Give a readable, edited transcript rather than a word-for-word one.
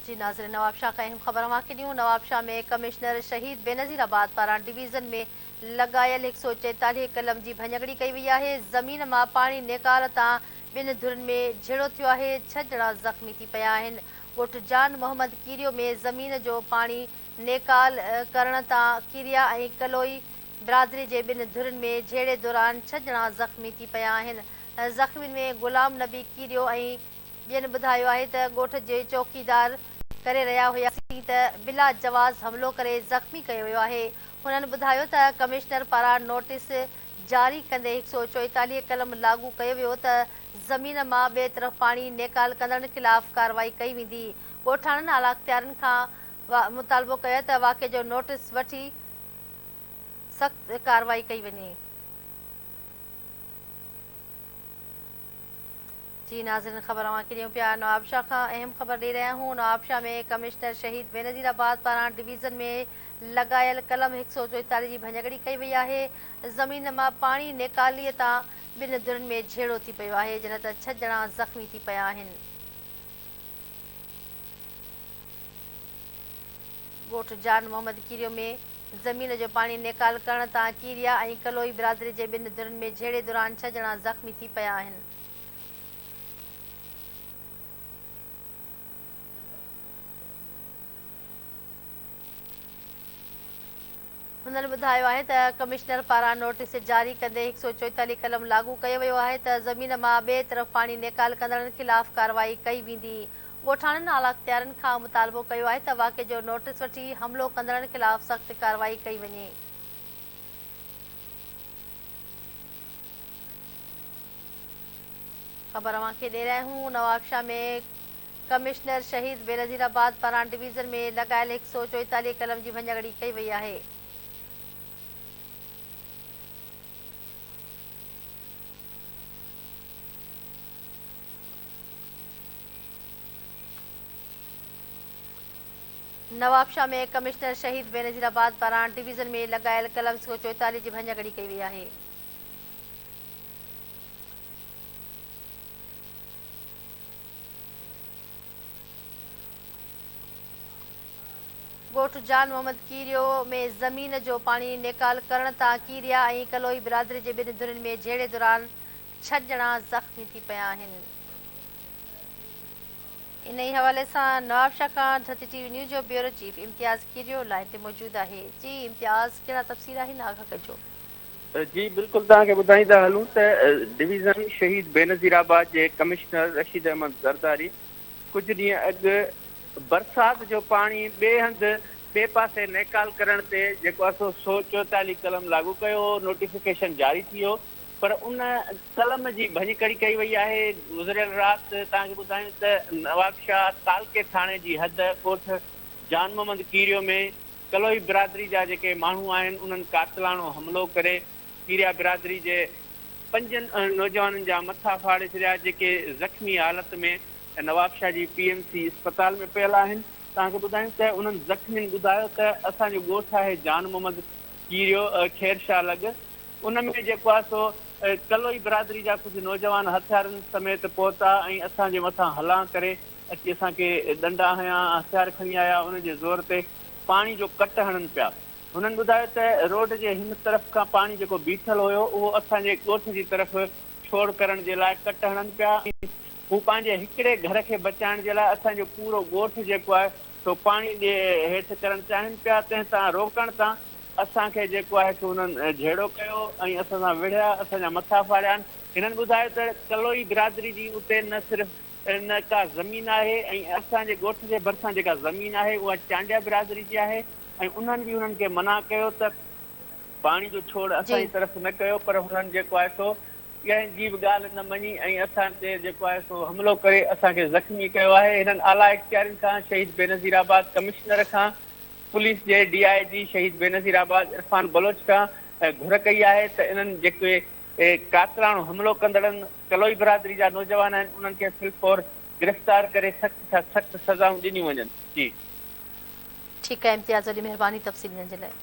جي ناظرين نوابشاهه کان اهم خبر اوهان کي ڏيون نوابشاهه ۾ ڪمشنر شهيد بينظير آباد پاران ڊويزن ۾ لڳايل 144 قلم جي ڀڃڪڙي ڪئي وئي آهي. زمين مان پاڻي نيڪال تان ٻن ڌرين ۾ جهيڙو ٿيو آهي، 6 ڄڻا زخمي ٿي پيا آهن. ڳوٺ جان محمد ڪيريو ۾ زمين جو پاڻي نيڪال ڪرڻ تان ڪيريا ۽ ڪلوئي برادري جي ٻن ڌرين ۾ جهيڙي دوران 6 ڄڻا زخمي ٿي پيا آهن. زخمين ۾ غلام نبي ڪيريو ۽ ٻين ٻڌايو آهي ته ڳوٺ جي چوڪيدار ڪري رهيا هياسين ته بلا جواز حملو ڪري زخمي ڪيو ويو آهي. هنن ٻڌايو ته ڪمشنر پاران نوٽيس جاري ڪندي 144 قلم لاڳو ڪيو ويو ته زمين مان ٻئي طرف پاڻي نيڪال ڪندڙن خلاف ڪارروائي ڪئي ويندي. ڳوٺاڻن اعليٰ اختيارين کان مطالبو ڪيو ته واقعي جو نوٽيس وٺي سخت ڪارروائي ڪئي وڃي. جي ناظرين خبر اوهان کي ڏيون پيا نوابشاهه کان اهم خبر ڏئي رهيا آهيون نوابشاهه ۾ ڪمشنر شهيد بينظير آباد پاران ڊويزن ۾ لڳايل قلم 144 جي ڀڃڪڙي ڪئي وئي آهي. زمين مان پاڻي نيڪالي تان ٻن ڌرين ۾ جهيڙو ٿي پيو آهي، جڏهن ته 6 ڄڻا زخمي ٿي پيا آهن. ڳوٺ جان محمد ڪيريو ۾ زمين جو پاڻي نيڪال ڪرڻ تان ڪيريا ۽ ڪلوئي برادري جي ٻن ڌرين ۾ جهيڙي دوران 6 ڄڻا زخمي ٿي پيا آهن. هنن ٻڌايو آهي ته ڪمشنر پاران نوٽيس جاري ڪندي 144 قلم لاڳو ڪيو ويو آهي ته زمين مان ٻئي طرف پاڻي نيڪال ڪندڙن خلاف ڪارروائي ڪئي ويندي. ڳوٺاڻن اعليٰ اختيارين کان مطالبو ڪيو آهي ته واقعي جو نوٽيس وٺي حملو ڪندڙن خلاف سخت ڪارروائي ڪئي وڃي. خبر اوهان کي ڏئي رهيا آهيون نوابشاهه ۾ ڪمشنر شهيد بينظير آباد پاران ڊويزن ۾ لڳايل 144 قلم جي ڀڃڪڙي ڪئي وئي آهي. نوابشاهه ۾ ڪمشنر شهيد بينظير آباد پاران ڊويزن ۾ لڳايل قلم 144 جي ڀڃڪڙي ڪئي وئي آهي. ڳوٺ جان محمد ڪيريو ۾ زمين جو پاڻي نيڪال ڪرڻ تان ڪيريا ۽ ڪلوئي برادري جي ٻن ڌرين ۾ جهيڙي دوران 6 ڄڻا زخمي ٿي پيا آهن. انهي حوالي سان نوابشاهه کان ڌرتي ٽي وي نيوز جو bureau chief Imtiaz Kerio line تي موجود آهي. جي امتياز ڪهڙا تفصيل آهن آگاهه ڪجو. جي بلڪل توهان کي ٻڌائيندا هلون ته ڊويزن شهيد بينظير آباد جي ڪمشنر رشيد احمد زرداري ڪجهه ڏينهن اڳ برسات جو پاڻي ٻئي هنڌ ٻئي پاسي نيڪال ڪرڻ تي جيڪو آهي سو 144 قلم لاڳو ڪيو هو، نوٽيفڪيشن جاري ٿي ويو پر ان قلم جي ڀڃڪڙي ڪئي وئي آهي. گذريل رات توهان کي ٻڌايون ته نوابشاهه تعلقي ٿاڻي جي حد ڳوٺ جان محمد ڪيريو ۾ ڪلوئي برادري جا جيڪي ماڻهو آهن انهن قاتلاڻو حملو ڪري ڪيريا برادري جي پنجن نوجوانن جا مٿا ڦاڙي ڇڏيا جيڪي زخمي حالت ۾ نوابشاهه جي پي ايم سي اسپتال ۾ پيل آهن. توهان کي ٻڌايون ته انهن زخمين ٻڌايو ته اسان جو ڳوٺ آهي جان محمد ڪيريو خير شاهه لڳ ان ۾ جيڪو آهي سو ڪلوئي برادري جا ڪجهه نوجوان هٿيارن سميت پهتا ۽ اسان جي مٿان هلان ڪري اچي اسان کي ڏنڊا هنيا، هٿيار کڻي آيا، ان جي زور تي پاڻي جو ڪٽ هڻن پيا. هنن ٻڌايو ته روڊ جي هن طرف کان پاڻي جيڪو بيٺل هيو اهو اسان جي ڳوٺ جي طرف ڇوڙ ڪرڻ جي لاء ڪٽ هڻن پيا ۽ هو پنهنجي هڪڙي گهر کي بچائڻ جي لاء اسان جو پورو ڳوٺ جيڪو آهي سو پاڻي جي هيٺ ڪرڻ چاهين پيا، تنهن تان روڪڻ تان اسان کي جيڪو آهي سو هنن جهيڙو ڪيو ۽ اسان سان وڙهيا، اسان جا مٿا ڦاڙيا. هنن ٻڌايو ته ڪلوئي برادري جي اتي نه صرف نه ڪا زمين آهي ۽ اسان جي ڳوٺ جي ڀرسان جيڪا زمين آهي اها چانڊيا برادري جي آهي ۽ انهن به انهن کي منع ڪيو ته پاڻي جو ڇوڙ اسان جي طرف نه ڪيو پر هنن جيڪو آهي سو ڪنهن جي به ڳالهه نه مڃي ۽ اسان تي جيڪو آهي سو حملو ڪري اسان کي زخمي ڪيو آهي. هنن اعليٰ اختيارين کان شهيد بينظير آباد ڪمشنر کان پوليس جي ڊي I جي شهيد بينظير آباد عرفان بلوچ کان گهر ڪئي آهي ته انهن جيڪي قاتلاڻو حملو ڪندڙن ڪلوئي برادري جا نوجوان آهن انهن کي في الفور گرفتار ڪري سخت کان سخت سزائون ڏنيون وڃن. جي. ٺيڪ آهي امتياز وڏي مهرباني تفصيل ڏيڻ جي لاء.